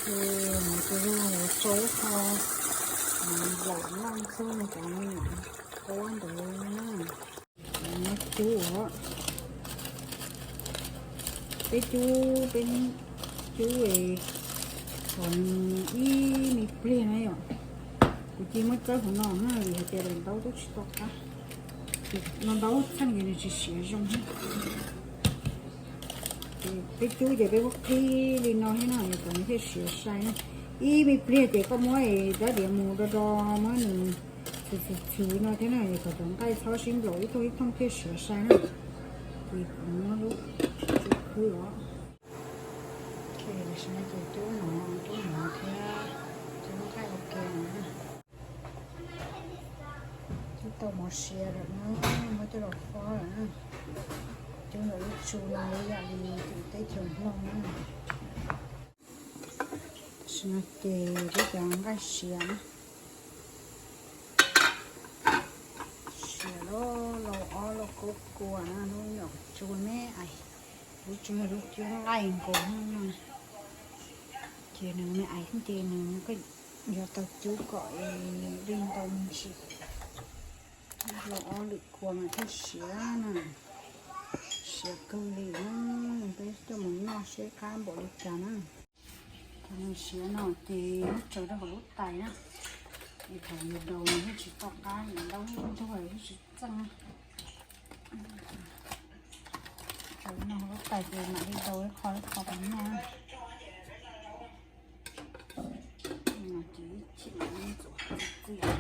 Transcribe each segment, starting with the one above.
Ces no ces yog ua rau ib qho nplaum noj xwb no, cov me nyuam qhuav ntawd na. Cov no cub os, peb cub, peb cub kom ib me pliag na yom. Kuv cia muab txawb hauv no na, vim hais tias daim ntaub twb tsis tau qab, no ntaub txheej ces nws tsis siav zoo. Ces peb cub ces peb muab qhib li no thiab no kom nws thiaj siav sai na. Ib me pliag ces koj muab rab diav mus do do, muab nws txhwv txhwv txhwv no thiab na, kom cov nqaij txhob sib nplaum ib thooj ib thooj thiaj siav sai na. Ces kuv muab lub tsuj khwb os. Tam sim no ces cub no, cub no thiab cub nqaij ua ke no na. Cub tau mov siav lawm na, muab coj los fob lawm na. Cub ntawm lub tsu no ib yam li teb chaws Nplog na. Tam sim no ces peb cov nqaij siav na, siav loj lauj, ob lauj kaub kua na, lub nyuam tsu me ais, lub tsu yog lub cub nqaij nkaus no. Ces nws me ais ces nws yuav tau cub kom li ntau me ntsis. Los ob lwm kua mas thiaj siav na, siav kawg li na. Peb coj mus noj seb qab npaum li cas na. Thaum nws siav no ces muab tsaws rau hauv lub tais na, es thaum yus daus nws yeej tsis tau qab, ntaub yeej ntug yeej tsis txeej na. Tsaws no hauv lub tais ces mam li daus ib qho ib qho rau noj na. Ces ib chim txias txias.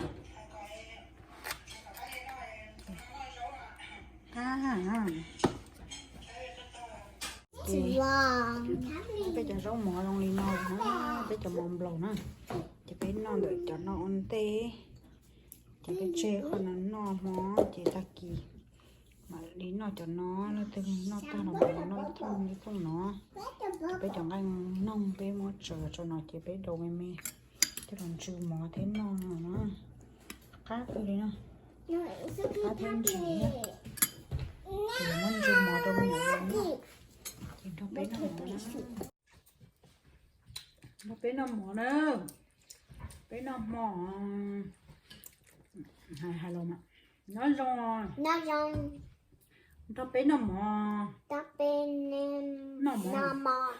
Qab na. Ces peb cov zaub mov zoo li no na, peb cov mov nplaum na. Ces peb noj ntawm cov no ua ntej, ces peb tseg qhov no noj hmo, ces tag kis mam li noj cov no, leej twg noj tag los mam noj thooj li thooj no. Ces peb cov nqaij noog peb muab tsaws rau no ces peb daus me me coj los ntsw mov thiab noj no na. Qab kawg li na, qab thiab ntsim thiab. Ces muab ntsw mov rau me nyuam yaus noj. Ces nrog peb noj mov na. Nrog peb noj mov na. Peb noj hmo. Hais hais los mas nyob zoo. Nyob zoo. Nrog peb noj mov. Nrog peb noj mov.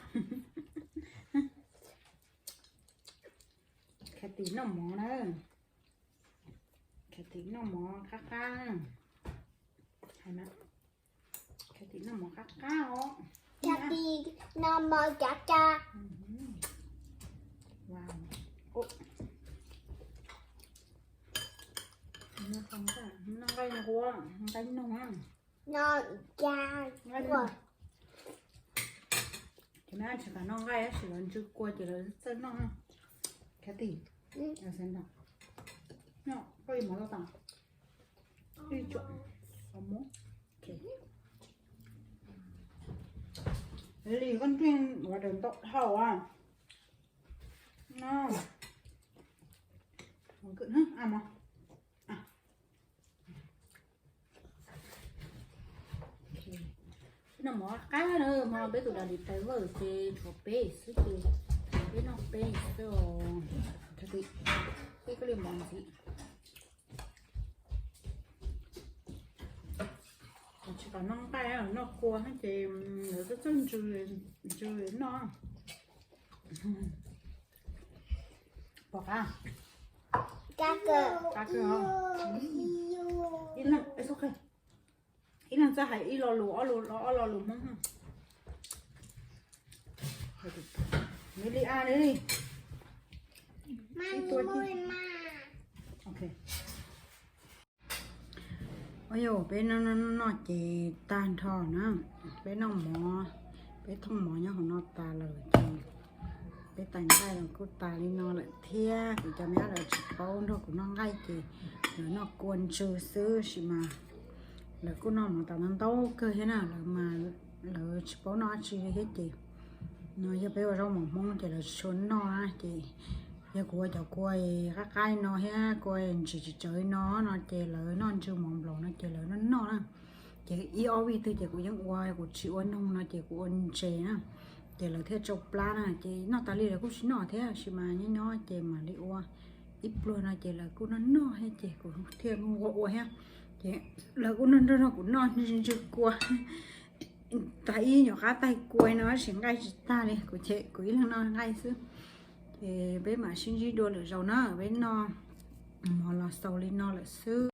Khav tim noj mov na. Khav tim noj mov qab qab. Hais mas, khav tim noj mov qab qab os. Khav tim noj mov qab qab. Noj nqaij nqua, nqaij noog. Noj cas nqaij kua. Ces nab tsis kam noj nqaij, tab sis lawv ntsw kua ces lawv txawj noj. Khav tim, koj ib mov tau tas. Ib tsuam, xav muab. Li koj ntsej ua daws ntau dhau a. No. Mov kwm, a mov. Peb noj mov qab na, hmo no peb tus da li tais vawj ces tshuav peb xwb ces peb noj peb xwb os. Khav tim, peb koj li mov ntxiv. Tsis kam noj nqaij, noj kua ces lawv txawj txawj ntsw, ntsw noj. Pom qab? Qab kawg. Ib leeg txawj hais ib lo lus ob lo, ob lo lus Hmoob. Nws li a li. Ib tua ci. Ua yog peb noj noj noj ces tag nrho na, peb noj mov, peb thooj mov nyob hauv no tas lawm ces peb tais nqaij los kuj tas li no lawm thiab. Kuv cov me ab lawv tsis paub nrog kuv noj nqaij ces lawv noj kua ntsw xwb sis mas lawv kuj noj mov tas ntau ntau kawg thiab na, lawv mas lawv tsis paub noj dab tsi li thiab ces no yog peb ua zaub mov Hmoob ces lawv tsis tshua noj na ces yog kuv ua cov kua qab qab li no thiab kua ntsis tsis tsawv li no no ces lawv noj ntsw mov nplaum no ces lawv noj noj na. Ces ib ob vij twg ces kuv yeej ua, kuv tsis ua noog no ces kuv ua ntses na. Ces lawv thiaj tsau plab na, ces noj tas li lawv kuj tsis noj thiab, tab sis mas nyob nyob ces mam li ua ib pluag no ces lawv kuj noj noj thiab ces kuv thiaj ua ua thiab. Ces lawv kuj noj nrog nrog kuv noj ntsw ntsw kua, tag ib nyuam qab taig kua no tab sis nqaij tsis tag li, kuv ces kuv ib leeg noj nqaij xwb. Ces peb mam sib ntsib dua lwm zaus na, peb noj mov los xaus li no lawm xwb.